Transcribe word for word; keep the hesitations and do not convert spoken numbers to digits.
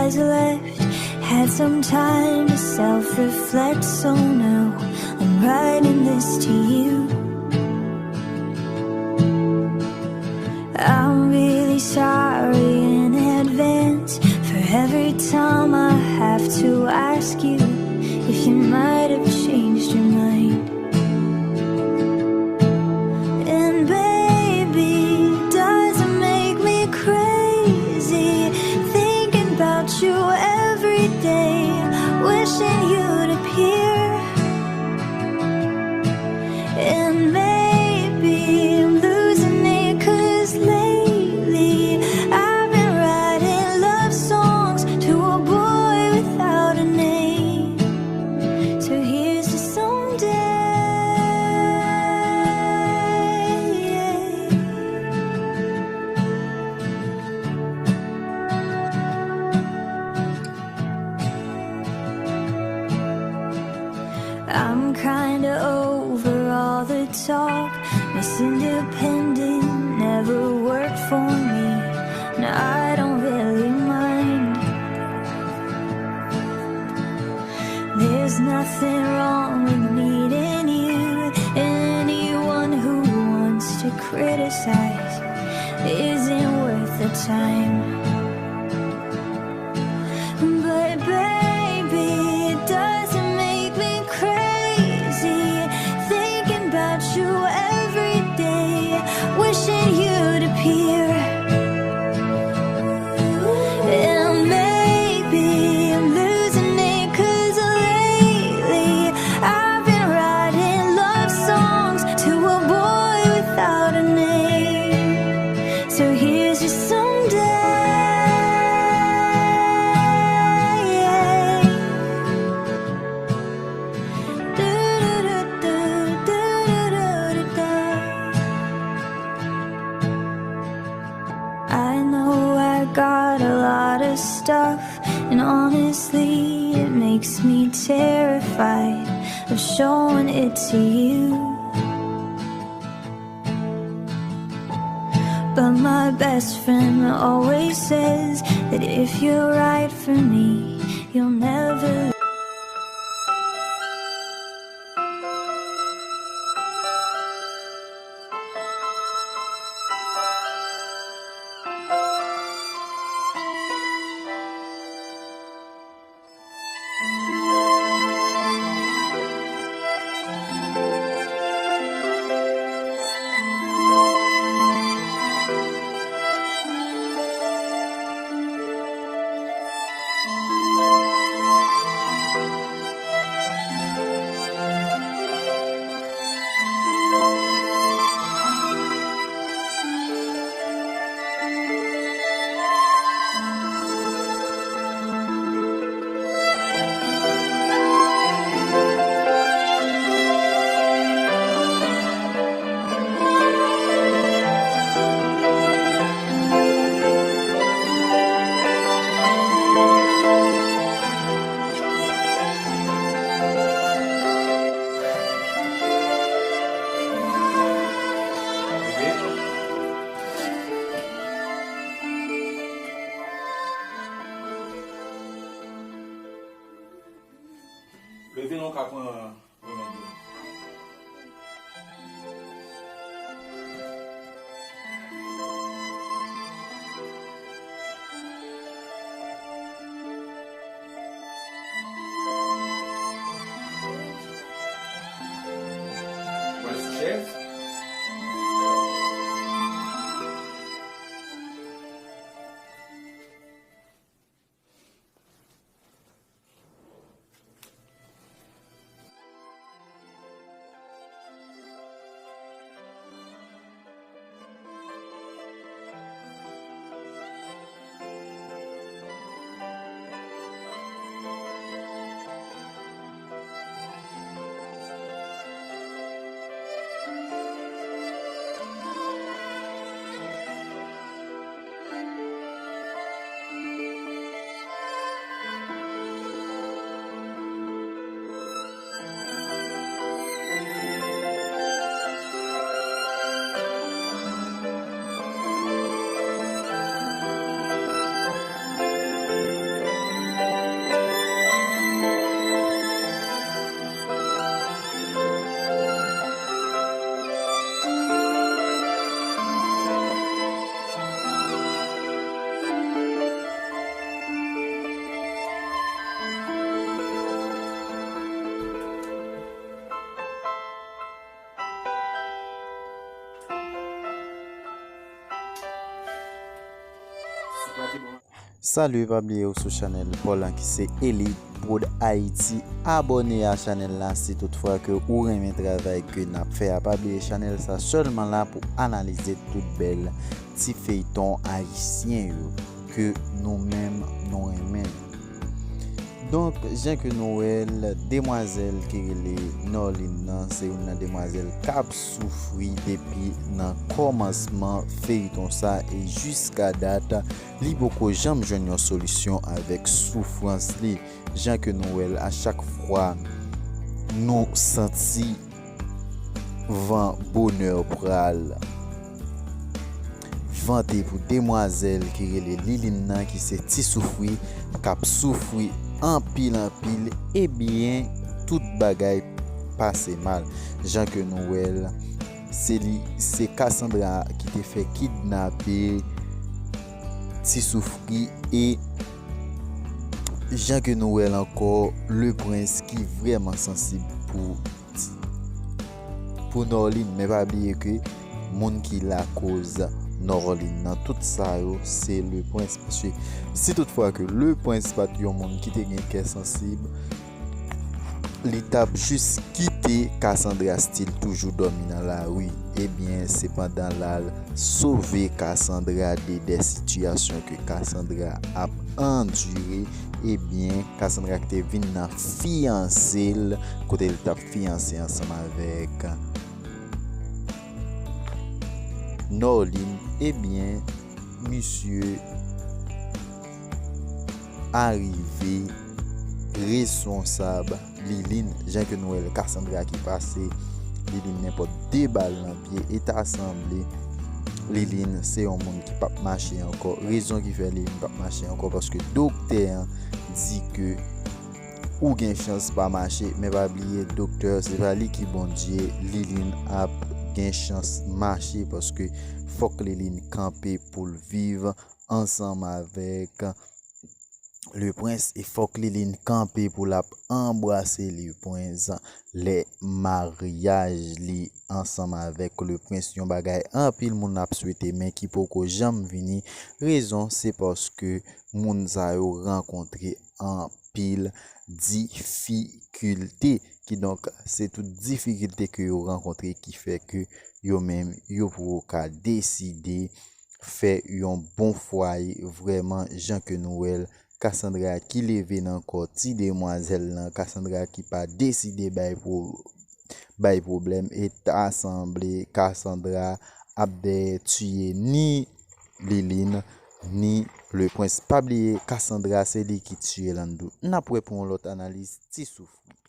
has left. Had some time to self reflect, so now I'm writing this to you. I'm really sorry in advance for every time I have to ask you if you might have changed your mind. And baby, does it make me crazy thinking about you every day, wishing you'd appear? And maybe I'm losing it, 'cause lately I've been writing love songs to a boy without a name. So here's to someday. I'm kinda over all the talk. Miss Independent never worked for me. No, I don't really mind. There's nothing wrong with needing you. Anyone who wants to criticize isn't worth the time. But baby, it doesn't make me crazy thinking about you every day, wishing you'd appear. And maybe I'm losing it, 'cause lately I've been writing love songs to a boy without a name. So here's to someday. I know I got a lot of stuff, and honestly, it makes me terrified of showing it to you. But my best friend always says that if you're right for me, you'll never Leve non, ka pran remèd yo. Pral sou chèz. Salut, pa bliye ou sou chanèl pa w lan ki se Elite Prod Haïti. Abòne a chanèl la si toutfwa ke ou renmen travay ke n ap fè a. Pa bliye chanèl sa sèlman la pou analize tout bèl ti feyton ayisyen yo ke nou menm nou renmen. Donk, jan ke nou wè l, demwazèl ki rele Norline nan, se youn nan demwazèl k ap soufri depi nan kòmansman feyton sa e jiska dat, li poko janm jwenn yon solisyon avèk soufrans li. Jan ke nou wè l, a chak fwa nou santi van bonè pral vante pou demwazèl ki rele Liline nan, ki se Ti Soufri, k ap soufri anpil, anpil, ebyen, tout bagay pase mal. Jan ke nou wè l, se li, se Cassandra ki te fè kidnape Ti Soufri, e jan ke nou wè l ankò, Le Prince ki vrèman sansib pou, pou Norline. Men pa bliye ke moun ki lakoz Norline nan tout sa yo, se Le Prince. Paske si toutfwa ke Le Prince pa t yon moun ki te gen kè sansib, li t ap jis kite Cassandra still toujou dòmi nan lari. Ebyen, se pandan l al sove Cassandra de dè sitiyasyon ke Cassandra ap andire, ebyen, Cassandra ki te vin nan fiyanse l, kote l t ap fiyanse ansanm avèk Norline, ebyen, misye arive responsab Liline, jan ke nou wè l, Cassandra ki pase Liline nenpòt de bal nan pye, e ta sanble Liline se yon moun ki p ap mache ankò. Rezon ki fè Liline p ap mache ankò, paske doktè an di ke ou gen chans pa mache, men pa bliye, doktè, se pa li ki Bondye, Liline ap gen chans mache, paske fòk Liline kanpe pou l viv ansanm avèk Le Prince, e fòk Liline kanpe pou l ap anbrase Le Prince lè maryaj li ansanm avèk Le Prince, yon bagay anpil moun ap swete, men ki poko janm vini. Rezon, se paske moun sa yo rankontre anpil difikilte. Kidonk, se tout difikilte ke yo rankontre ki fè ke yo menm, yo poko ka deside fè yon bon fwaye vrèman, jan ke nou wè l. Cassandra ki leve nan kò ti demwazèl lan, Cassandra ki pa deside bay pwo-, bay pwoblèm, e ta sanble Cassandra ap dèyè tiye ni Liline, ni Le Prince. Pa bliye, Cassandra se li ki tiye Landou. N ap wè pou yon lòt analiz, Ti Soufri.